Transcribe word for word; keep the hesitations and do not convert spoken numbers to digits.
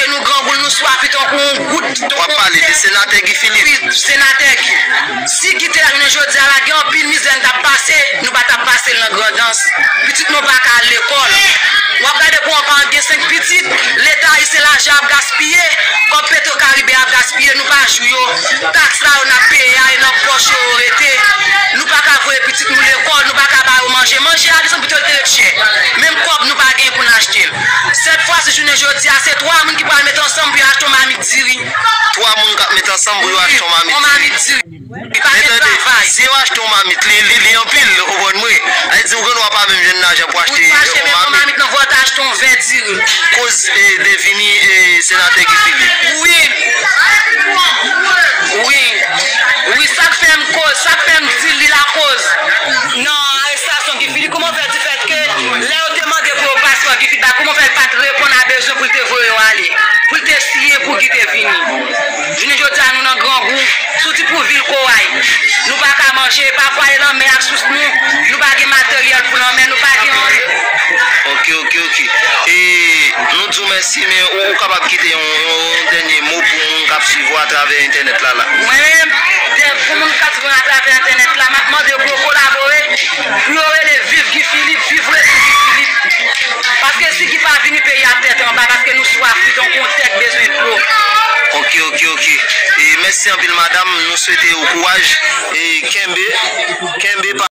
Nou grangou, nou swaf li tankou yon gout. W ap pale de senatè Guy Philippe. Wi, senatè Guy. Si Guy te la jounen jodi a la, gen anpil mizè n t ap pase, nou pa t ap pase l nan Grandans. Pitit nou pa ka al lekòl. W ap gade pou yon paran gen senk pitit, Leta ayisyen lajan ap gaspiye, kòb Petro Karibe ap gaspiye, nou pa jwi yo. Taks la yo n ap peye a, e nan pòch yo yo rete. Nou pa ka voye pitit nou lekòl, nou pa ka ba yo manje. Manje a desann pito l te ret chè. Menm kòb nou pa gen pou n achte l. Sèt fwa si jounen jodi a, se twa moun ki pral met ansanm pou yo achte yon mamit diri. Twa moun k ap met ansanm pou yo achte yon mamit diri. Yon mamit diri. Li pa gen travay. Men tande, si yo achte yon mamit, li, li, li anpil, ou konprann mwen. Sa vle di, ou gen dwa pa menm jwenn lajan pou achte yon mamit. Ou pa achte menm yon mamit nan vwa, w ta achte yon vè diri. Koz, e, de vini, e, senatè Guy Philippe. Wi. Wi. Wi, sa k fè m koz, sa k fè m di li lakoz nan arestasyon Guy Philippe. Kòman w fè di fèt ke lè yo te mande pou yo paspò Guy Philippe a, kòman w fè l pa t reponn a bezwen pou l te voye yo ale, pou l te siyen pou Guy te vini? Jounen jodi a, nou nan grangou, sou ti pou vil Koway. Nou pa ka manje, pa pou ale lanmè ak sous nou, nou pa gen materyèl pou lanmè, nou pa gen anyen. Ok, ok, ok. E nou di w mèsi, men ou, ou kapab kite yon, yon, yon dènye mo pou moun k ap swiv ou atravè entènèt la, la. Mwen menm, de, pou moun k ap swiv mwen atravè entènèt la, m ap mande yo pou yo kolabore, pou yo rele viv Guy Philippe, viv retour Guy Philippe. Paske si Guy pa vini, peyi ap tèt anba, paske nou swaf li tankou yon tèt bezwen dlo. Ok, ok, ok. E mèsi anpil, madanm. Nou swete ou kouraj. E kenbe, kenbe pa